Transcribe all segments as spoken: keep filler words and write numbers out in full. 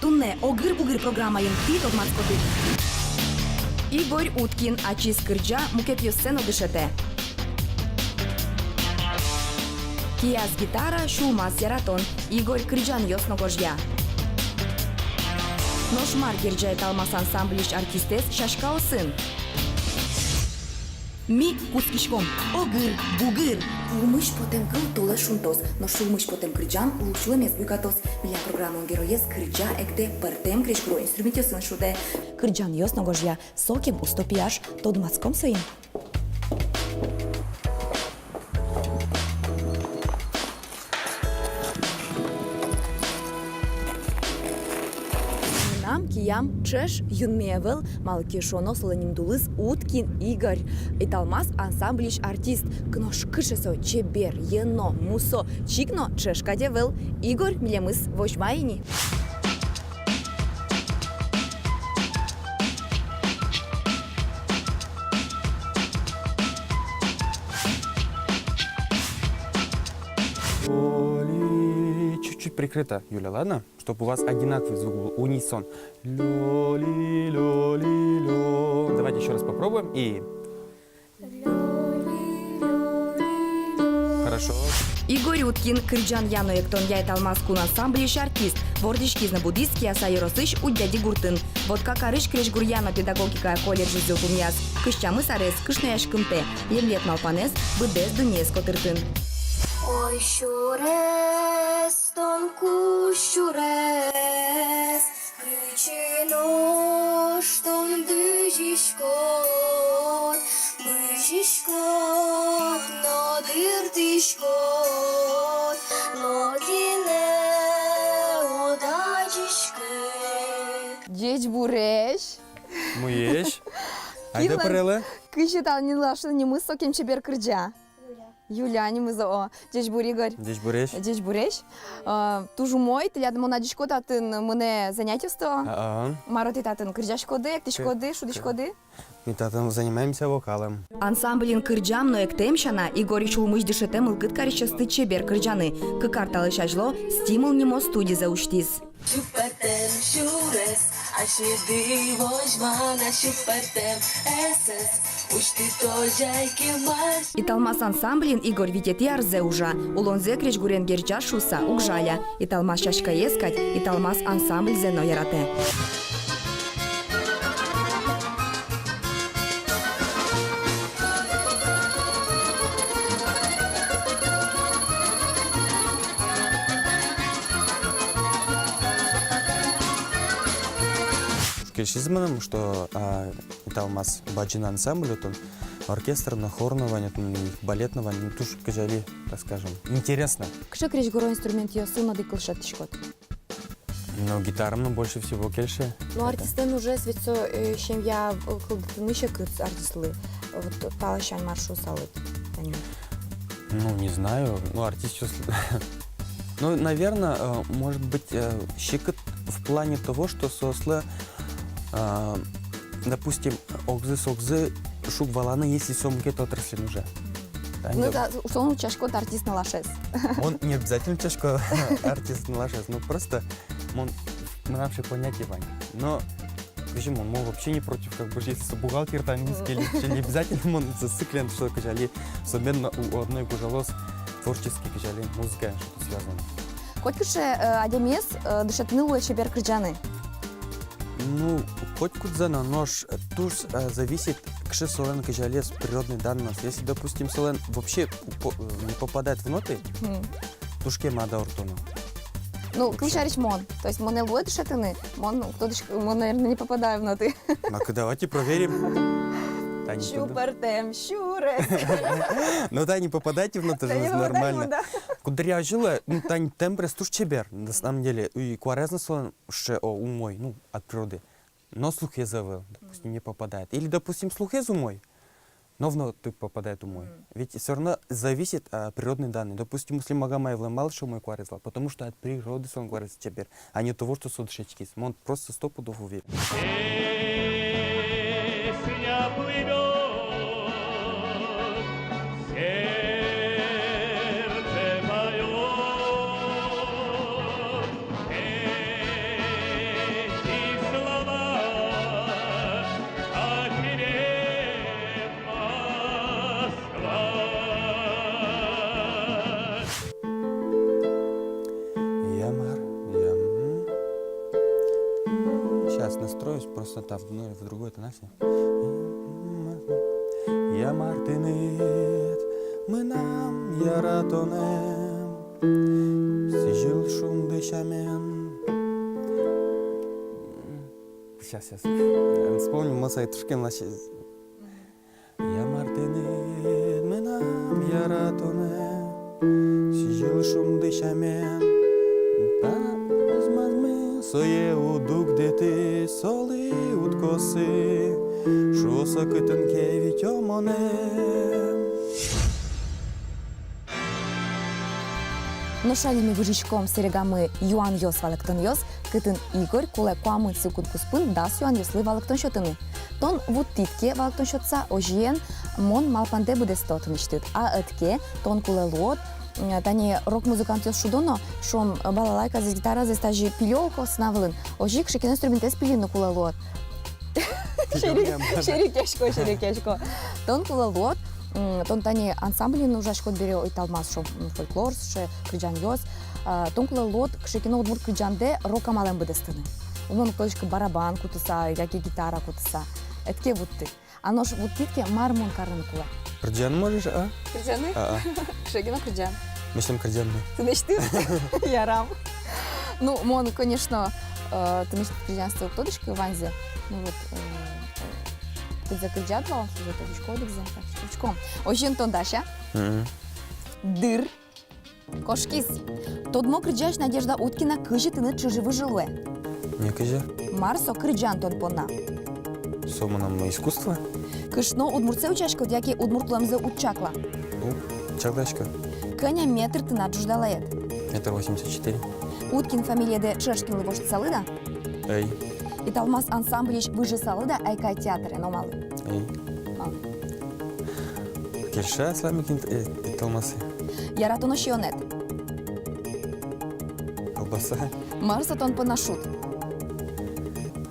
Туннэ «Огыр-бугыр» программаын тӥ тодматскоды: Игорь Уткин ачиз кырӟа, мукетъёссэ но дышетэ. Кияз гитара, сюлмаз яратон. Игорь кырӟанъёс но гожъя. Нош мар герӟа «Италмас» ансамбльысь артистэз сяськаосын? Ми кутскиськом. Огыр-бугыр. Улмысь потэм кыл толэз шунтоз, нош сюлмысь потэм кырӟан лулсюлэмез буйгатоз. Милям программалэн героез кырӟа, эктэ, пӧртэм крезьгуро инструментъёсын шудэ. Кырӟанъёс но гожъя, сокем усто пияш, тодматском соин. Мынам киям ӵеш, юнме ӧвӧл, малы ке шуоно солэн нимдулыз Уткин Игорь, «Италмас» ансамбльысь артист. Нош кыӵе со чебер, йӧно, мусо, чик но ӵеш кадь ӧвӧл. Игорь милемыз возьма ини. Лёли, чуть-чуть прикрыто, Юля, ладно? Чтоб у вас одинаковый звук был, унисон. Лёли, лёли, лё. Давайте ещё раз попробуем и Хорошо. Игорь Уткин, кырӟанъя но эктонъя «Италмас» кун ансамбльысь артист, вордӥськиз но будӥз Кияса ёросысь Удьяди гуртын. Воткакарысь крезьгуръя но педагогикая колледжез йылпумъяз. Кызь тямыс арес кышнояськымтэ, лемлет малпанэз быдэс дуннеез котыртын. Ой, сюрес, тон ку сюрес, кытчы нош тон бызиськод, бызиськод но дыртӥськод, но кинэ уд адӟиськы. Ӟечбуресь. Муесь. Айда пырелэ. Кызьы тани лашын нимыз, сокем чебер кырӟа. Юля нимыз, о. Ӟечбур, Игорь. Ӟечбуресь. Ӟечбуресь. Э, туж умой, тӥляд, мон адӟисько, татын мынэ занятиосты. А-а. Мар-о тӥ татын кырӟаськоды, эктӥськоды, шудӥськоды? Ми татын занимаемся вокалом. Ансамблин кырӟам но эктэм сяна, Игорь сюлмысь дышетэ мылкыд карисьёсты чебер кырӟаны. Кык ар талэсь азьло «Стимул» нимо студизэ усьтӥз. Сюппэртэм сюрес, асьмеды возьма на сюппэртэм эсэс, усьты тожай кемась. «Италмас» ансамблин Игорь витетӥ арзэ ужа. Улонзэ крезьгурен герӟаз шуыса уг жаля. «Италмас» сяськаез кадь, «Италмас» ансамбльзэ но яратэ. Кельшиз мыным, что, а, «Италмас» бадӟым ансамбль, отын оркестр но, хор но вань, отын балет но вань, ну, туж кызьы али, так скажем, интересно. Кыӵе крезьгуро инструментъёсын одӥг кыл шедьтӥськод? Ну, гитара мыным больше всего кельше. Ну, артистлэн ужез ведь со, э, семья, э, кылдытыны секыт артистлы. Вот та ласянь мар шуысалыд тани? Ну, не знаю. Ну, артист сейчас... Ну, наверное, э, может быть, э, секыт в плане того, что соослы, э, допустим, огзы-огзы шуг валаны, если со мукет отрасльын уже. Тани. Ну да, тон утчаськод артист нылашез. Мон не обязательно утчасько артист нылашез, ну просто мон, мынам сыӵе понятие вань. Но, кызьы мон, мон вообще не против, как бы, если со бухгалтер тани луиз ке, или не обязательно мон зацыклен, что кызьы али, особенно у, у одной ик ужалоз творческий, кызьы али музыкаен что-то связано. Котькыӵе, э, адямиез, э, дышетыны луэ чебер кырӟаны. Ну, котькудзэ но, нош туж, э, зависит, кыӵе солэн, кызьы али, природный данность. Если, допустим, солэн вообще по-, э, не попадает в ноты, мгм, туж кема, да, ортоно. Ну, вообще. Кылсярысь, мон. То есть монэ луэ дышетыны, мон, ну, кто дыш-, мон, наверное, не попадаю в ноты. Ну-ка, давайте проверим. Тани туда. Сюппэртэм сюрес. Ну да, не попадаете в ноты же, нормально. Да, не попадаем, да. Куддыръя озьы луэ, ну, тани тембрез туж чебер, на самом деле. И куараез но солэн сыӵе, о, умой, ну, от природы. Но слухез ӧвӧл, допустим, не попадает. Или, допустим, слухез умой, но в ноты попадает умой. Мгм. Ведь всё равно зависит, а, природные данные. Допустим, Муслим Магомаевлэн малы сыӵе умой куарез вал, потому что от природы солэн куарез чебер, а не от того, что со дышетскиз. Мон просто сто пудов уверен. Песня плывёт, сердце поёт. Сейчас настроюсь, просто там в, ну, в другой тональности. Я мар тыныд, мынам яратонэм, сӥзьыл шунды сямен. Сейчас, сейчас. Вспомню, мосай тушкем лач. Я мар тыныд, мынам яратонэ, сӥзьыл шунды сямен. Та ӧз мазмы, сое уд дугдыты, солы уд косы, шуо со кытын ке витё монэ. Нош али ми выжиськом сэрегамы юанъёс-валэктонъёс, кытын Игорь кулэ куамын секунд куспын дас юанъёслы валэктон сётыны. Тон вуттӥд ке валэктон сётыса, озьыен, мон малпандэ быдэсто тынэсьтыд. А ӧд ке, тон кулэ луод, м, тани рок-музыкантъёс шудо но, шуом, балалайказэс, гитаразэс тазьы пилё ке сцена вылын, озьы ик кыӵе ке но инструментэз пилыны кулэ луод. Серекъясько, серекъясько. Тон кулэ луод, м, тон тани ансамбльын ужаськод бере, ой, «Италмас», шуом, м, фольклор, сыӵе кырӟанъёс. А, тон кулэ луод кыӵе ке но удмурт кырӟандэ рок амалэн быдэстыны. Умой, конечно, барабан кутыса яке гитара кутыса. Ӧд ке вутты. А нош вуттӥд ке, мар мон карыны кулэ? Кырӟан можешь, а? Кырӟаны? А-а. Кыӵе ке но кырӟан. Мыным кырӟан но. Тынэсьтыд? Ярам. Ну, мон, конечно, э, тынэсьтыд кырӟанзэ уг тодӥськы ваньзэ. Ну вот, э, кудзэ кырӟад вал, шуом, тодӥсько одӥгзэ, так что учком. Озьыен, тон дась-а? Мгм. Дыр кошкиз. Тодмо кырӟась Надежда Уткина кызьы тыныд чыжы-выжы луэ? Некызьы. Мар со кырӟан тон понна? Со мынам искусство. Кышно удмуртсэ утчаськод яке удмурт луэмзэ уд чакла? Уг чакласькы. Кӧня метр тынад ӝуждалаед? Метр восемьдесят четыре. Уткин фамилиедэ Шишкинлы воштысалыд-а? Ӧй. «Италмас» ансамбльысь выжысалыд-а «Айкай» театрын, но малы? Ӧй. А. Кельше аслам ик ин-, э, «Италмасэ». Яратоно сиёнэд? Колбаса. Мар со тон понна шуд?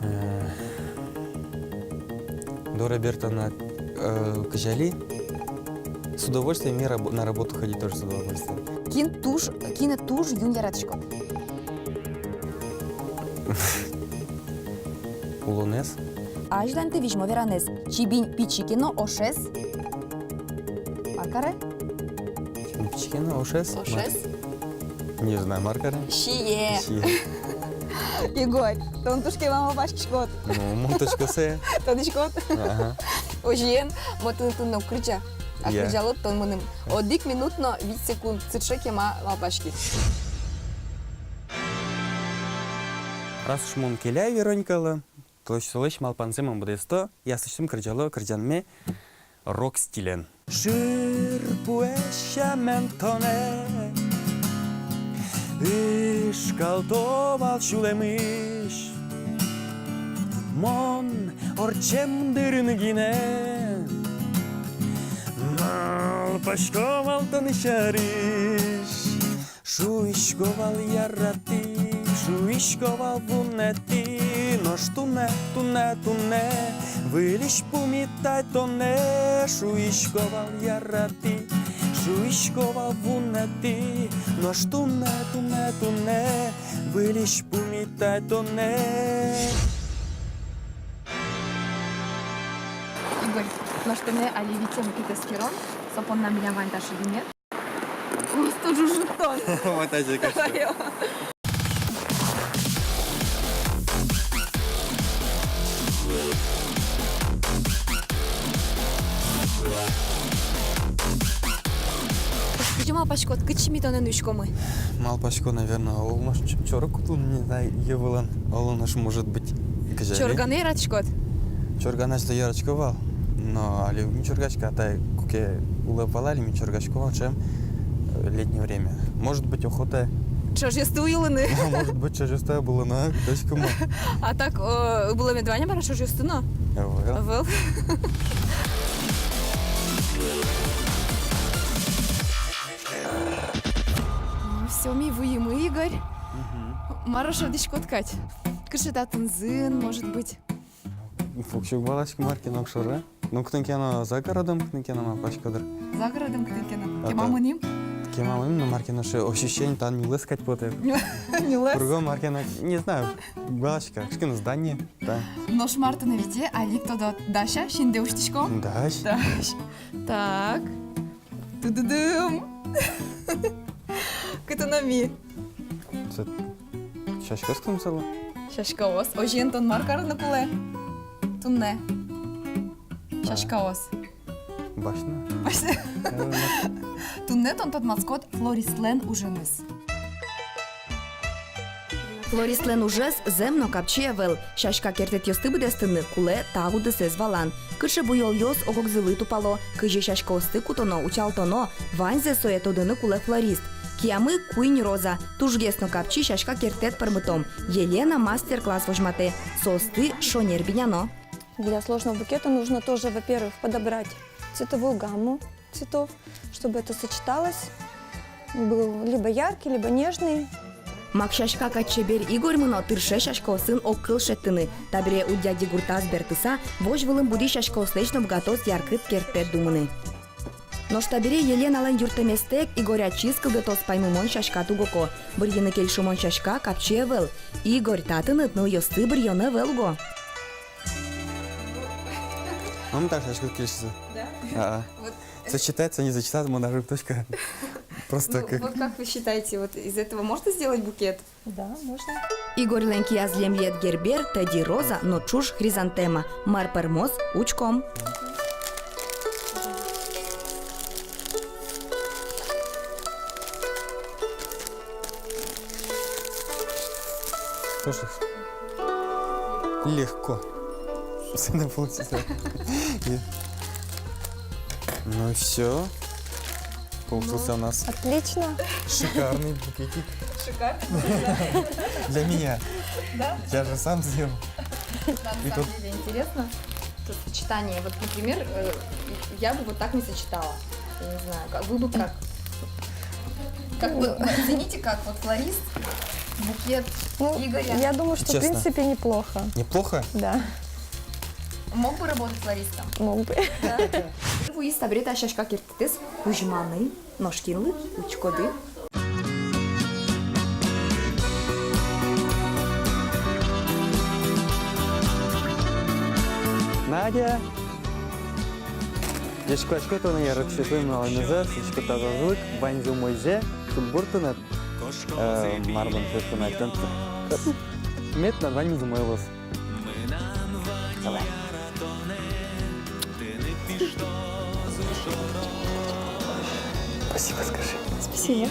Э, доры бертоно, э, кызьы али. С удовольствием, и рабо-, на работу ходить тоже с удовольствием. Кин туж, кинэ туж юн яратӥськод? Улонэз. Азьланьты визьмо веранэз: чибинь пичи ке но, ошез мар каре? Чибинь пичи ке но, ошез. Ошез? Мар-, не знаю, мар каре. Сие. Сие. Егор, тон туж кема малпаськиськод. Ну, мон тодӥсько сое. Тодӥськод? Ага. Озьыен, мон тыныд туннэ уг кырӟа. А кырӟалод тон мыным. Одӥг минут но вить секунд, сыӵе кема малпаськид. Раз уж мон келяй Вероникалы, то солэсь малпанзэ мон быдэсто, аслэсьтым кырӟало кырӟанме рок стилен. Шырпуэсь сямен тонэ ышкалто вал сюлэмысь. Мон ортчем дырын гинэ малпасько вал тон сярысь. Шуисько вал: яратӥ, шуисько вал: вунэтӥ, нош туннэ, туннэ, туннэ выльысь пумит ай тонэ. Шуисько вал: яратӥ, шуисько вал: вунэтӥ, нош туннэ, туннэ, туннэ выльысь пумит ай тонэ. Игорь, нош тонэ али витьтон кыкетӥ эскерон, со понна милям вань таӵе бинет. Просто ӝужыт тон. Вот так же, конечно. Кызьы малпаськод, кытчы ми тонэн нуиськомы? Малпасько, наверно, оло нош ч-, чорыг кутыны, не знаю, йӧ вылын, оло нош, может быть, кызьы али. Чорыганы яратӥськод? Чорыганы ачид яратӥсько вал, но али уг ни чорыгаськы, атай куке улэ вал али, ми чорыгаськом вал ӵем, э, летнее время. Может быть, охота. Ӵожъёсты уйылыны. Может быть, ӵожъёсты уйылыны, точка ма. А так, э, ыбылэмед вань-а мар-а ӵожъёсты но? Ӧвӧл. Ӧвӧл. Ну, всё, ми вуимы, Игорь. Мгм. Мар-а шӧдӥськод кадь? Кыӵе татын зын, может быть? Воксё уг валаськы, мар ке но, огшоры. Ну, кытын ке но за городом, кытын ке но малпасько дыр. За городом кытын ке но. А кема мынӥм? Кема мыным но мар ке но сыӵе ощущение, тани нюлэс кадь потэ. Нюлэс? Кругом мар ке но, не знаю, галочка, кыӵе ке но здание, да. Нош мар тонэ вите, али ик тодод, Дася, синде усьтӥсько? Дась. Дась. Так. Тыдыдым. Кытын ми? Со сяськаос кытын сало? Сяськаос. Озьыен, тон мар карыны кулэ туннэ? Сяськаос. Басьтыны. Басьтыны. Э, туннэ тон тодматскод флористлэн уженыз. Флористлэн ужез зэм но капчи ӧвӧл. Сяська кертэтъёсты быдэстыны кулэ та удысэз валан. Кыӵе буёлъёс ог-огзылы тупало, кызьы сяськаосты кутоно, утялтоно, ваньзэ сое тодыны кулэ флорист. Киямы куинь роза, тужгес но капчи сяська кертэт пӧрмытом. Елена мастер-класс возьматэ, соосты шонер биняно. Для сложного букета нужно тоже, во-первых, подобрать цветовую гамму цветов, чтобы это сочеталось, был либо яркий, либо нежный. Мак сяська кадь чебер Игорь мыно, тырше сяськаосын огкыл шедьтыны. Табере Удья Дигуртаз бертыса, возь вылын буди сяськаослэсь но быгатоз яркыт кертэт думыны. Нош табере Еленалэн юрттэмезтэк Игорь ачиз кылдытоз паймымон сяська тугоко. Бырйыны кельшымон сяська капчи ӧвӧл. Игорь, та тыныд нылъёсты бырйоно ӧвӧл уго. Мам, так сяськаос кельшизы. Да? А-а. Вот. Сочетается, не сочетается, монтажёвка точка. Просто. Ну, как, вот как вы считаете, вот из этого можно сделать букет? Да, можно. Игорьлэн кияз лемлет гербер, тӧдьы роза но ӵуж хризантема. Мар пӧрмоз, учком. Слушай, легко. Всё получится. И, ну и всё. Получился у нас, отлично, шикарный букетик. Шикарный? Для меня. Да? Я же сам сделал. Да, на самом деле интересно. Тут сочетание. Вот, например, э, я бы вот так не сочетала. Я не знаю, как, вы бы как? Как вы оцените, как вот флорист, букет, ну, Игоря? Я думаю, что, в принципе, неплохо. Неплохо? Да. Мог бы работать флористом? Мог бы. Да. Вуиз табере та сяська кертэтэз кузьманы. Нош кинлы, учкоды. Надя! Ӟечкыласько тонэ яратӥсьёслэн нуналэнызы, сӥзисько тазалык, ваньзэ умойзэ, шудбур тыныд. Э, мар бон сётыны, тон мед тынад ваньмыз умой луоз. Давай. Спасибо скажи. Спасибо.